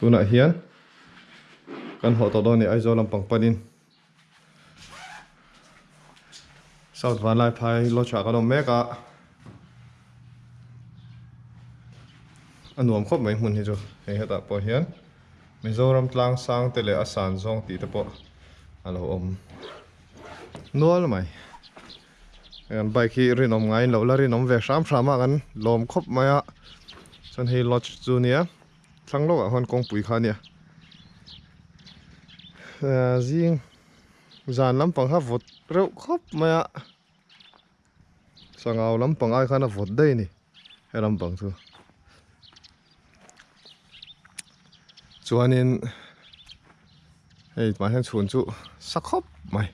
Tunah hian kan haw tawh dawn a ni Aizawl lampang panin South Vanlaiphai Lodge ah kan awm mek a, a nuam khawp mai hmun hi chu hei hetah pawh hian Mizoram tlang sang te leh a san zawng tih te pawh a lo awm nual mai. Kan bike hi rinawm ngaiin loh la rinawm ve hram hram a kan lawm khawp mai a chuan hei lodge chu nia thlang lawkah khuan kawngpui kha a nia zing zan lampang kha vawt reuh khawp mai a sangau lampang ai khan a vawt daih a ni he lampang chu chuanin hei tunah hian chhun chu sa khawp mai.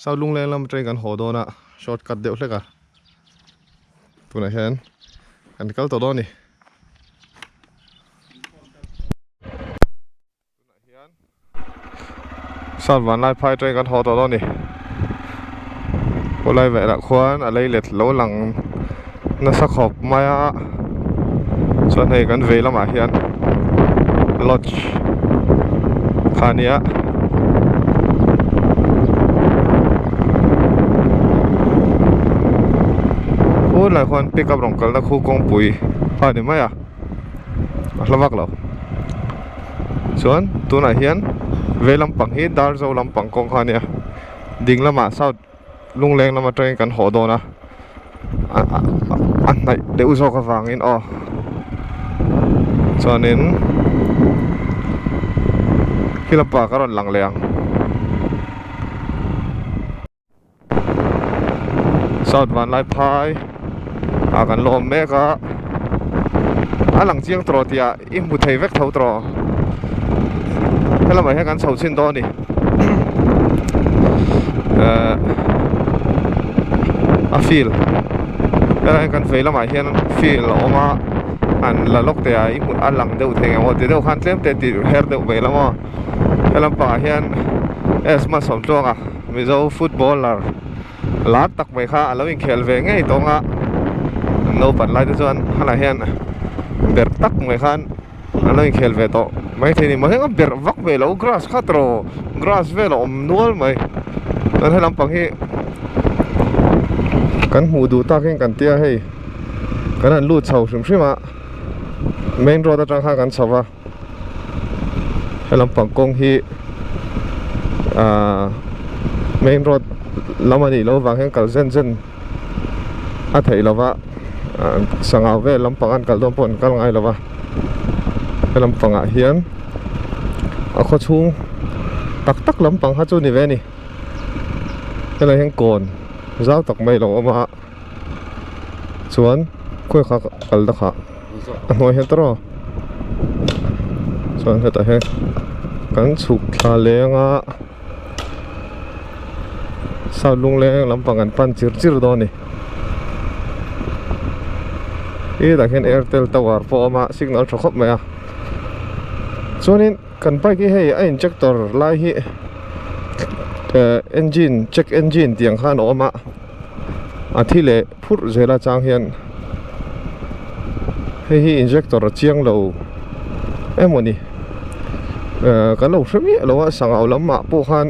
South Lungleng lam atangin kan haw dawn a, short cut deuh hlek a, tunah hian kan kal tawh dawn a ni. Tunah hian South Vanlaiphai atangin kan haw tawh dawn a ni. Khawlai velah khuan a lei let lo lang nasa khawp mai a, chuan hei kan vei lamah hian lodge kha a nia. Khulai khuan pick up rawn kalna khu kawngpui a ni mai a, a hla vak lo. Chuan tunah hian vei lampang hi Darzo lampang kawng kha a nia, ding lamah south. Lungleng lam atangin kan haw dawn a a hnaih deuh zawk avangin aw chuanin khi lampa ka rawn lang leh ang South Vanlaiphai ah kan la awm mek a a lang chiang tawh tih ah i hmu thei vek tho tawh helamah hian kan chho chhin dawn a ni ehh a field helaiah hian kan vei lamah hian field a awm a an la lawk teh a i hmuh a lang deuh thei ang aw ti deuh khan tlem te tih her deuh mai lam aw helam pangah hian Esma Sawmtluanga Mizo footballer lar tak mai kha a lo inkhel ve ngei tawng a naupan lai te chuan hmanah hian berh tak mai khan an lo inkhel ve tawh maithei a ni mahse a berh vak ve lo grass kha tawh grass vel a awm nual mai chuan he lampang hi kan hmuh duh takin kan tia hei kan han lut chho hrim hrim a main road atang khan kan chho va. He lampang kawng hi ahh main road lam a nih loh avang hian kal zen zen a theih loh va ahh sangau vel lampang an kal dawn pawh an kal ngai lo va he lampangah hian a khaw chhung tak tak lampang kha chu a ni ve a ni helaiah hian kawn zau tak mai a lo awm a chuan khawi kha kal ta kha. A hnuai hian tawrh chuan hetah hian kan chhuk thla leng a south lungleng lampang an pan chir chir dawn a ni hetah hian airtel tower pawh a awm a signal tha khawp mai a chuanin kan bike hi hei a injector lai hi eh engine check engine tih ang khan a awm a a thi leh phurh zel a chang hian hei hi injector a chiang lo emaw ni ehh kan lo hre miah lo a sangau lamah pawh khan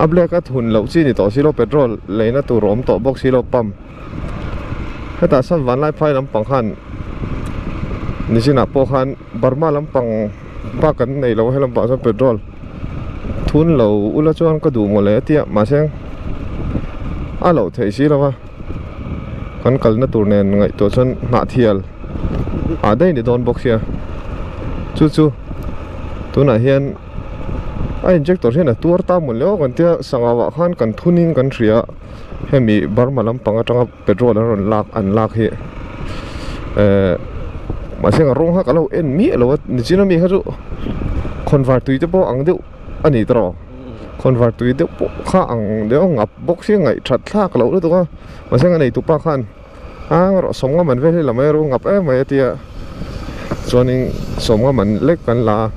a black a thun loh chi ni tawh si lo petrol leina tur a awm tawh bawk si lo pump hetah sawn vanlaiphai lampang khan nichinah pawh khan Burma lampang bak kan nei lo a he lampang ah chuan petrol thun lo ula chuan ka duh mawle a tia mahse a loh theih si lo va kan kalna tur nen ngaihtuah chuan hnah thial ah daih a ni dawn bawk sia chu chu tunah hian a injector hian a tuar ta mawle aw kan tia sangau ah khan kan thun in kan hria hemi Burma lampang atanga petrol an rawn lak an lak hi ehh mahse ka rawng kha ka lo en miah lo a nichin ami kha chu khawnvar tui te pawh ang deuh a ni tawh khawnvar tui deuh pawh kha ang deuh a ngap bawk sia ngaih that thlak loh lutuk a mahse a nei tupa khan a rawh sawmnga man vel hi la mai rawh ngap em mai a tia chuanin sawmnga man lek kan la a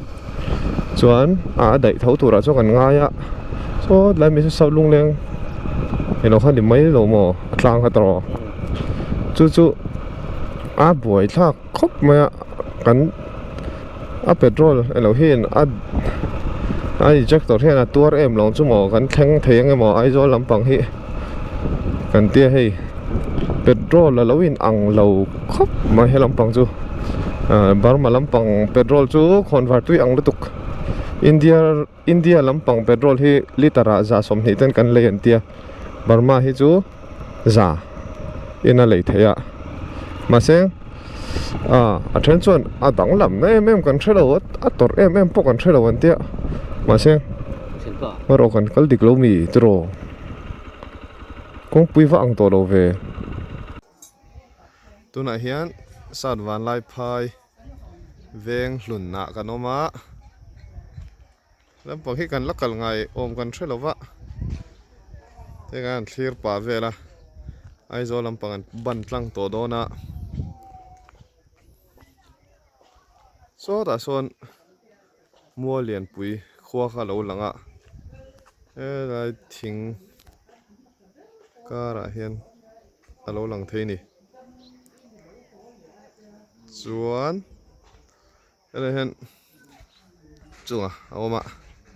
chuan a daih tho turah chuan kan ngai a saw tlai mi chu south lungleng eng lo kha ni mai lo maw a tlang kha tawh chu chu a buai thlak khawp mai a. kan a petrol elo hian a a ejector hian a tuar em lo chu maw kan thleng thei ang emaw Aizawl lampang hi kan tia hei petrol a lo in ang lo khawp mai he lampang chu ah Burma lampang petrol chu khawnvar tui ang lutuk India India lampang petrol hi liter ah 120 ten kan lei an tia Burma hi chu za in a lei theih a mahse ah a then chuan a danglam na em em kan hre lo a a tawrh em em pawh kan hre lo an tia mahse erawh kan kal dik lo mi tiraw kawngpui va ang tawh lo ve. Tunah hian sat vanlai phai veng hlunah kan awm a. Lampang hi kan la kal ngai awm kan hre lo va, heng an thlir pah vel a, Aizawl lampang an ban tlang tawh dawn a, sawtah sawn mual lianpui khua kha a lo lang a, helai thing karah hian a lo lang thei a ni, chuan. Helai hian chungah a awm a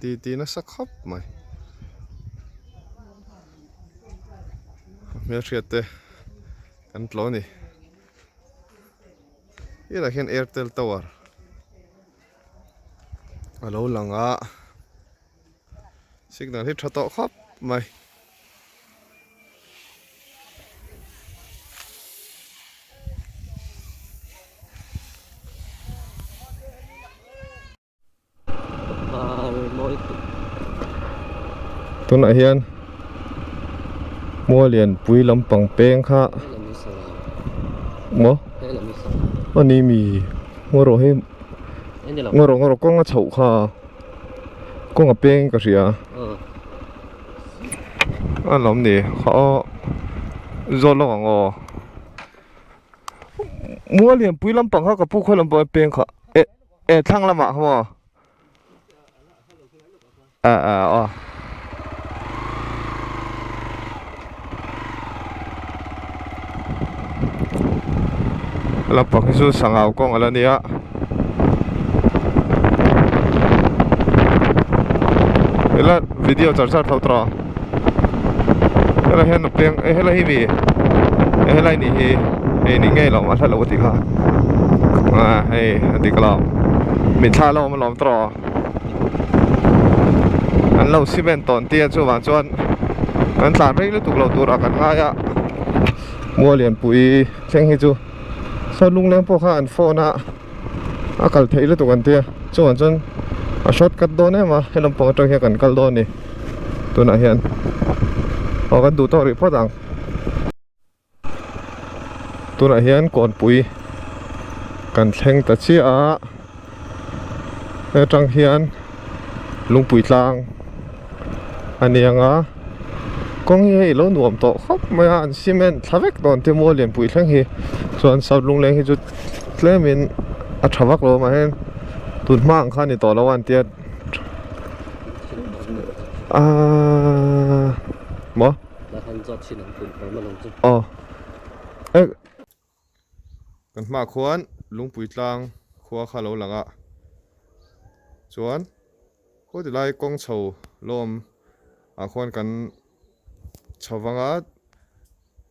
ti ti nasa khawp mai hmelhriat te kan tlawh a ni helai hian airtel tower a lo lang a signal hi tha tawh khawp mai. Tunah hian mual lianpui lampang peng kha maw a ni mi ngaw rawh hei ngaw rawh ngaw rawh kawng a chhoh kha kawng a peng ka hria. A lawm ni kha aw zawt lawk ang aw mual lianpui lampang kha ka pu khawi lampang peng kha eh eh thlang lamah kha maw ah ah aw. Lampang hi chu sangau kawng a la nia. Helai video char char tho tawh helai hian a peng eh helai hi mi eh helai nih hi hei ni ngei lo a hla lo a tih kha ah hei a dik lo min thla lo awm alawm tawh an lo cement tawn tia chuvang chuan an tlan rei lutuk lo turah kan ngai a mual lianpui thleng hi chu saw lungleng pawh kha an phone a a kal theih lutuk an tia chuvang chuan a short cut dawn em a helam pang atang hian kan kal dawn a ni tunah hian aw kan duh tawk rih phawt ang tunah hian kawnpui kan thleng ta chiah a atang hian lungpui tlang a ni ang a kawng hi hei lo nuam tawh khawp mai a an cement thla vek dawn te maw lianpui thleng hi chuan south lungleng hi chu tlemin a tha vak lo a mahse tun hma ang kha a ni tawh lo a an tia ahh maw aw Kan hmaah khuan lungpui tlang khua kha a lo lang a, chuan khaw ti lai kawng chho lawm ah khuan kan chho vang a,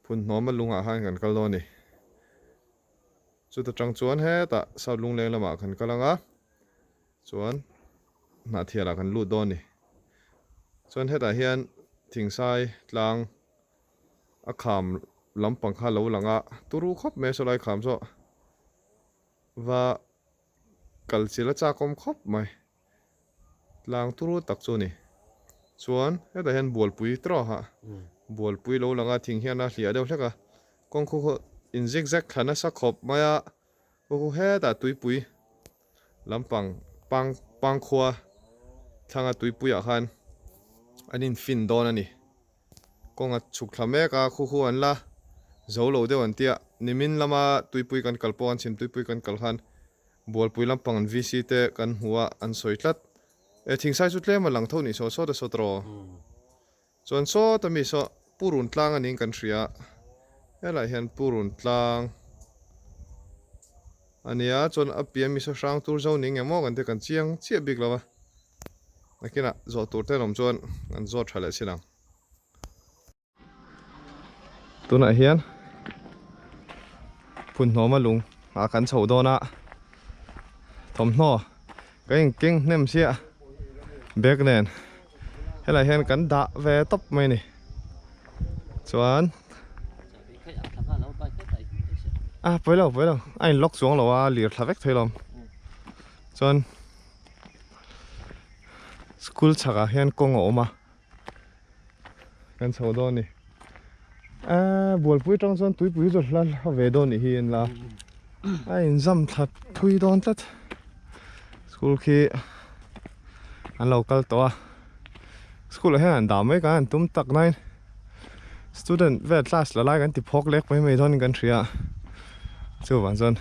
phun hnawm a lungah khan kan kal dawn a ni. Chuta tang chuan hetah South Lungleng lamah kan kal ang a, chuan Hnahthial ah kan lut dawn a ni. Chuan hetah hian Thingsai tlang A kham lampang kha lo lang a, turu khawp mai a saw lai kham saw va kal chil a chakawm khawp mai, tlang turu tak chu a ni. Chuan hetah hian bualpui tawh a bualpui lo lang a thing hian a hliah deuh hlek a, kawng khu khaw in zig zag thla nasa khawp mai a, khu khu hetah tuipui lampang pang pangkhua thlanga tuipuiah khan an infin dawn a ni. Kawnga chhuk thla mek a, khu khu an la zo lo deuh an tia. Nimin lama tuipui kan kal pawh an chhim tuipui kan kal khan Bualpui lampang an VC te kan hmu a, an sawi tlat. E thingsai chu tlem a lang tho nih saw sawt a sawt rawh. Chuan sawt a mi saw Purun tlang a niin kan hria. Helaiah hian Purun tlang. A nia, chuan a pian mi saw hrang tur zo ning emaw kan ti kan chiang chiah bik lo a. Nakinah zawh tur te an awm chuan an zawt tha leh chin ang. Tunah hian phunhnawma lung ah kan chho dawn a, thawmhnaw ka in keng hnem chiah bag nen helaiah hian kan dah ve tawp mai a ni chuan a pawi lo pawi lo a in lock chuang lo a lir thla vek thei lo chuan school chhakah hian kawng a awm a. Kan chho dawn ni. Aaa bualpui atang chuan tuipui chu hla hla ve dawn nih hi en la. A inzam thla thui dawn tlat. School khi an lo kal tawh a. School ah hian an dah mai kan han tum tak nain student vel class la lai kan ti phawk lek mai mai dawn in kan hria a. Chuvang chuan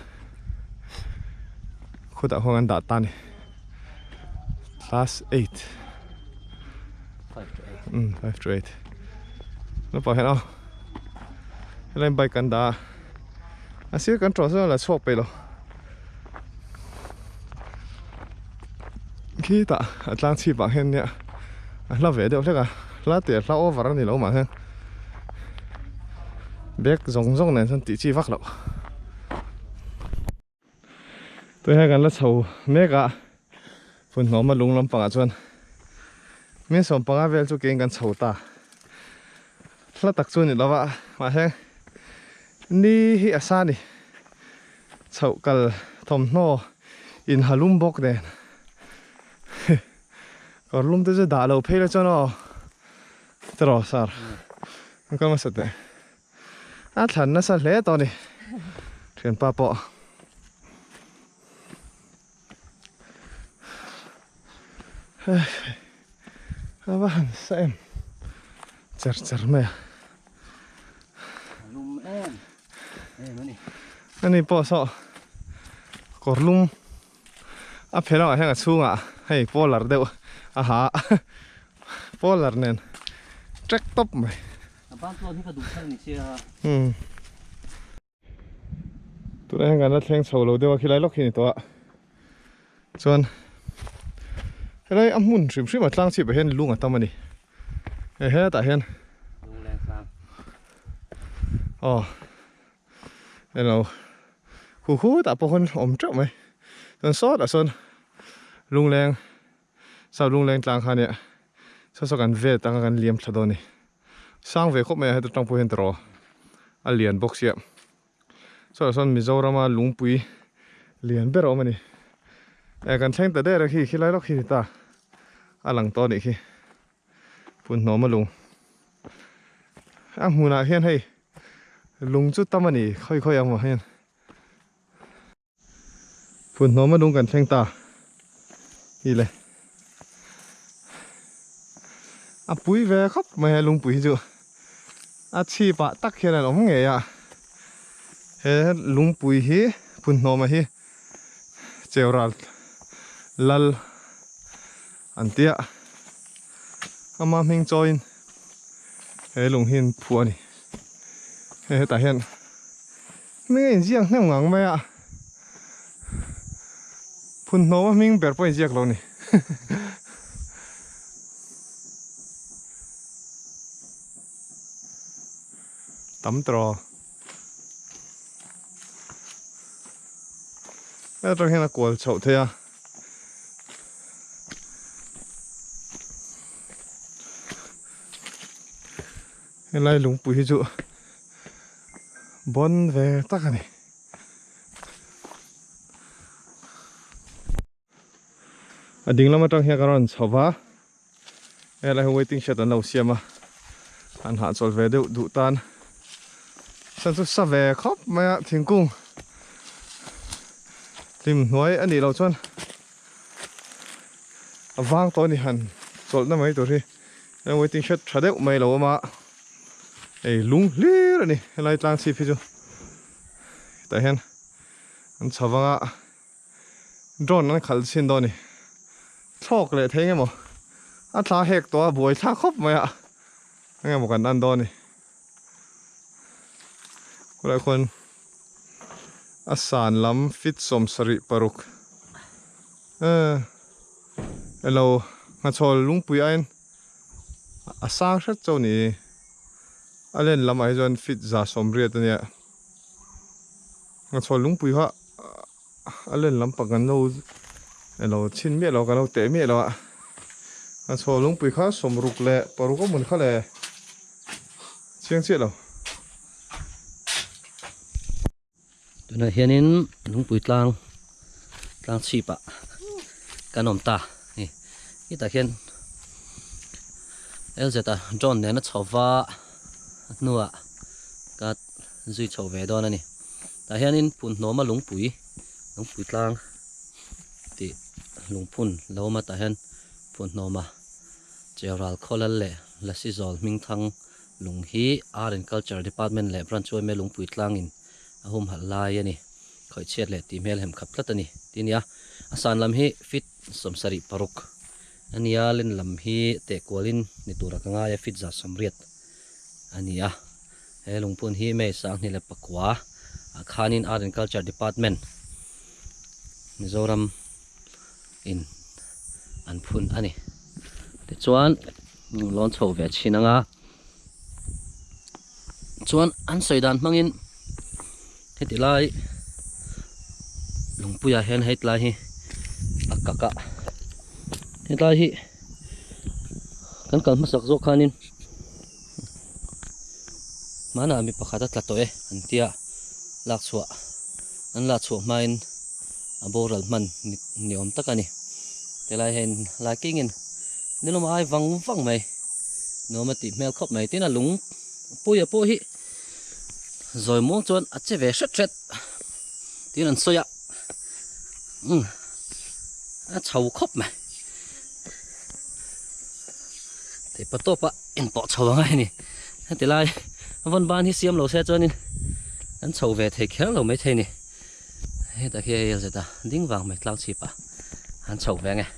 khutah khuan kan dah ta a ni. Class 8. 5 to 8. 5 to 8. Naupang hian aw helai bike kan dah a a sir kan tawh chuan a la chhuak peih lo khitah a tlang chhip ah hian nia a hla ve deuh hlek a hla tih a hla over a ni lo mah hian bag zawng zawng nen chuan tih chi vak loh. Tui hian kan la chho mek a phunhnawma lung lampangah chuan min sawm panga vel chu keng kan chho ta hla tak chu a ni lo va mahse ni hi a sa ni chhoh kal thawmhnaw inha lum bawk nen kawr lum te chu dah lo phei la chuan aw tiraw sir an kal hmasa teh. A thlan nasa hle tawh a ni thianpa pawh a va han sa em cher cher mai a ani pawh saw kawr lum a phe lamah hian a chhungah hei polar deuh a ha a polar nen trek tawp mai. A ban tlawn hi ka duh thar ni sia. Umm. Tunah hian kan la thleng chho lo deuh a khilai lawk hi ni tawh a. Chuan helai a hmun hrim hrim a tlang chhip ah hian lung a tam a ni. Hei hetah hian Lung leng tlang. Aw. Hello. Khu khu tah pawh khawn awm teuh mai. Chuan sawtah sawn lung leng South Lungleng tlang kha nia saw saw kan vet anga kan liam thla dawn a ni. Sang ve khawp mai a heta tang pawh hian tawrh a lian bawk sia. Chutah chuan Mizorama lungpui lian ber a awm a ni. Eh kan thleng ta der a khi khilai lawk khi ni ta a lang tawh a nih khi Punhnawma lung. A hmunah hian hei lung chu tam a ni khawi khawi ang maw hian. Phunhnawma lung kan thleng ta hi le a pui ve khawp mai a lungpui hi chu a chhip ah tak hian an awm ngei a he lungpui hi phunhnawma hi cheural lal an tia ama hming chawiin he lung hi an phuah a ni hei hetah hian. Hming a inziak hnem ngang mai a, Phunhnawma hming ber pawh a inziak lo a ni. Tam tawh. Heta tang hian a kual chhoh thei a. Helai lungpui hi chu bawn ve tak a ni. A ding lam atang hian ka rawn chho va, helai hi waiting shed an lo siam a, an hahchawl ve deuh duh tan chuan chu sa ve khawp mai a thingkung hlim hnuai a nih loh chuan a vang tawh a ni han chawlhna mai tur hi. Heng waiting shed tha deuh mai lo awm a hei lung hlir a ni helai tlang chhip hi chu hetah hian an chho vang a drone an khalh chhin dawn a ni thlawk leh thei eng emaw a thla hek tawh a buai thlak khawp mai a eng emaw kan en dawn a ni khulaiah khuan. A san lam feet 76 eh elo hnachawl lungpui aiin a sang hret chauh ni a len lamah hi chuan feet 180 a nia hnachawl lungpui kha a len lampang kan lo elo chhin miah lo kan lo teh miah lo a hnachawl lungpui kha 66 a mun kha le chiang chiah lo. Tunah hianin lungpui tlang tlang chhip ah kan awm ta ni hetah hian LZ a drone nena chho va a hnuah ka zui chho ve dawn a ni tah hianin phunhnawma lungpui lungpui tlang tih lungphun lo awm a tah hian phunhnawma cheural khawlal leh lasi zawl hmingthang Lung hi Art and Culture Department leh Branch yma Lungpui tlangin a humhalh lai a ni. Khawih chhiat leh tih hmel hem khap tlat a ni tih a ni a. A san lam hi feet 76 a ni a, len lam hi teh kualin ni tura ka ngai a, feet 180 a ni a. He lungphun hi May 2009 ah khanin Art and Culture Department Mizoram in an phun a ni. Tichuan. Lawn chho ve thin anga chuan an sawi dan hmangin heti lai lungpuiah hian hei tlai hi a kak a hetlai hi kan kal hmasak zawk khanin hmanah mi pakhat a tla tawh e an tia lak chhuah an lak chhuah hmain a boral hman ni awm tak a ni helai hian lai kingin Nilawm ai vang vang mai nuam a tih hmel khawp mai tin a lung puia pawh hi zawi muang chuan a che ve hret hret tin an sawi a umm a chho khawp mai theihpa tawpa inpawh chho ang a ni heti lai vawn ban hi siam lo se chuanin an chho ve thei kher lo maithei a ni hetah khian hei a zet a ding vang mai tlang chhip ah an chho ve ang e.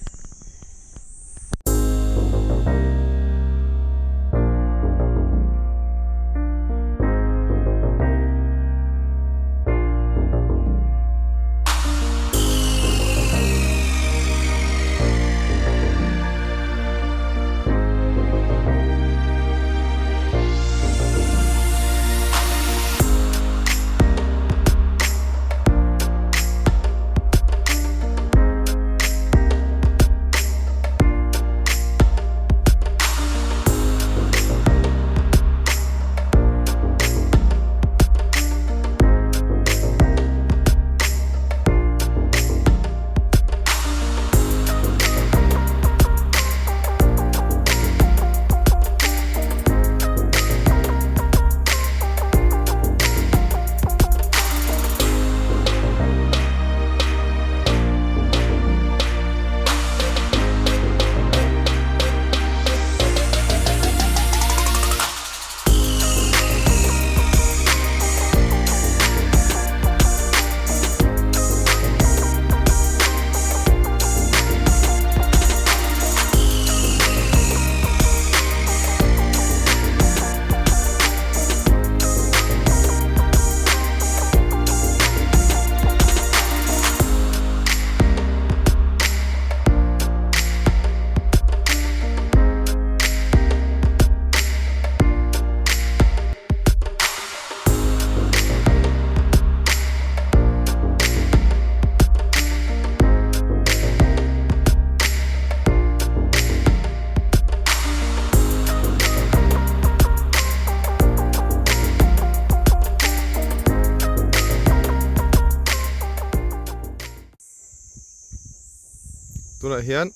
Tunah hian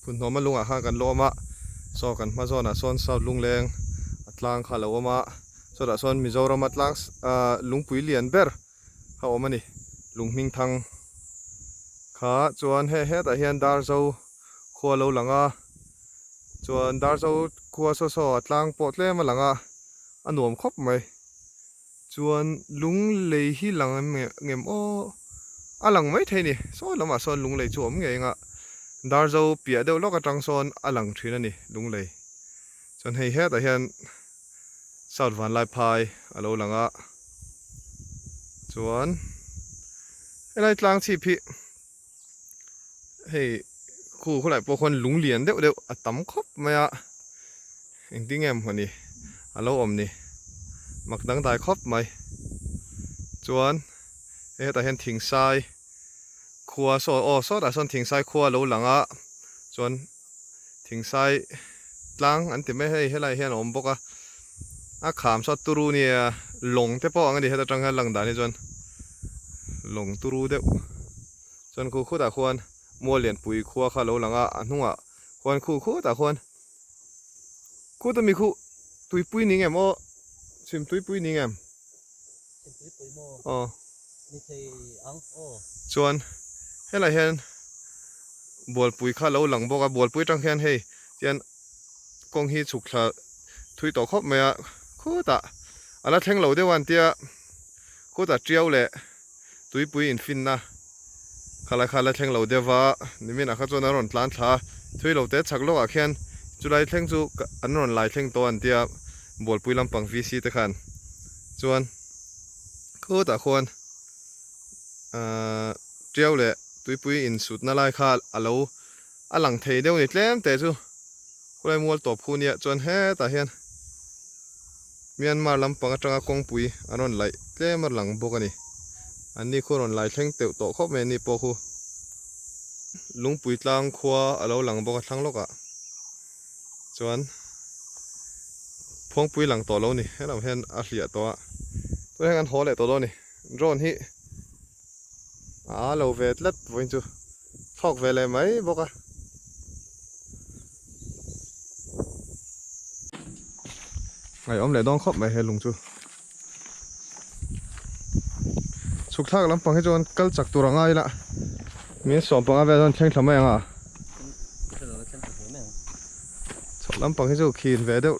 Phunhnawma lungah khan kan lawm a, saw kan hma zawnah sawn South Lungleng a tlang kha a lo awm a, chutah sawn Mizorama tlang ahh lungpui lian ber a awm a ni, lung hming thang kha chuan he hetah hian Darzo khua a lo lang a, chuan Darzo khua saw saw a tlang pawh tlem a lang a, a nuam khawp mai. Chuan lung lei hi lang ngem aw a lang mai thei a ni sawi lamah sawn lung lei chu a awm ngei anga Darzo piah deuh lawk atang sawn a lang thin a ni lung lei chuan hei hetah hian South Vanlaiphai a lo lang a chuan. Helai tlang chhip hi hei khu khawlai pawh khuan lung lian deuh deuh a tam khawp mai a, engtin nge maw ni a lo awm ni mak dangdai khawp mai. Chuan hei hetah hian thingsai khua saw aw sawtah sawn thingsai khua a lo lang a, chuan thingsai tlang an ti mai hei helai hian a awm bawk a, a kham saw turu nia lawng te pawh ang a ni heta tang hian lang dan hi chuan lawng turu deuh chuan khu khutah khuan mual lianpui khua kha a lo lang a a hnungah khuan khu khutah khuan khuta mi khu tuipui ni ngem aw chhim tuipui ni ngem. Aw. Chuan helai hian bualpui kha lo lang bawk a, bualpui atang hian hei tian kawng hi chhuk thla thui tawh khawp mai a, khutah a la thleng lo deuh a an tia khutah tiau leh tuipui infinna khalai kha a la thleng lo deuh va, nimin ah kha chuan an rawn tlan thla a, thui lo te chhak lawkah khian chulai thleng chu an rawn lai thleng tawh a an tia bualpui lampang VC te khan. Chuan khutah khuan ahh tiau leh tuipui insutna lai kha a lo a lang thei deuh a ni tlem te chu khulai mual tawp khu nia chuan hetah hian Myanmar lampang atanga kawngpui a rawn laih tlem a lang bawk a ni. An ni khu a rawn lai thleng teuh tawh khawp mai a ni pawh khu lungpui tlang khua a lo lang bawk a thlang lawkah chuan. Phawngpui lang tawh lo ni helam hian a hliah tawh a tunah hian kan haw leh tawh dawn a ni drone hi a lo ve tlat vawiin chu thlawk ve leh mai bawk a. Ngaihawm leh dawn khawp mai he lung chu chhuk thlak lampang hi chuan kal chak tur a ngai ila min sawm panga vel chuan thleng thla mai ang a. Chhoh lampang hi chu khin ve deuh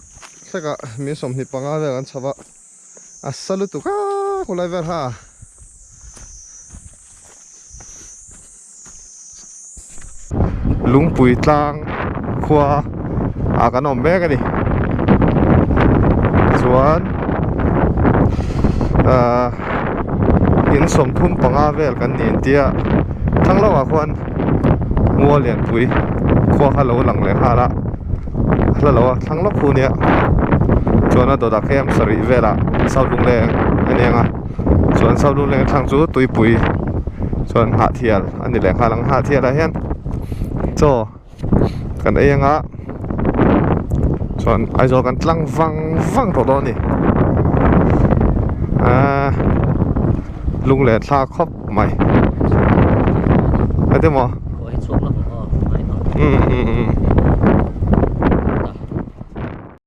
hlek a, min 25 vel an chho a, a sa lutuk a khulai vel ha. Lungpui tlang khua ah kan awm mek a ni chuan ahh in 35 vel kan ni entia thlang lamah khuan. Mual lianpui khua kha lo lang leh nghal a a hla lo a thlang lawk hu nia chuan a dawtah khian sarih velah south lungleng a ni ang a chuan south lungleng thlang chu tuipui chuan hnahthial a ni leh nghal ang hnahthial ah hian chaw kan ei ang a chuan Aizawl kan tlang vang vang tawh dawn a ni ahh lunglen thlak khawp. Mai. Ate maw? Aw hei chhuak lawk ang aw. Mai ang. Um um.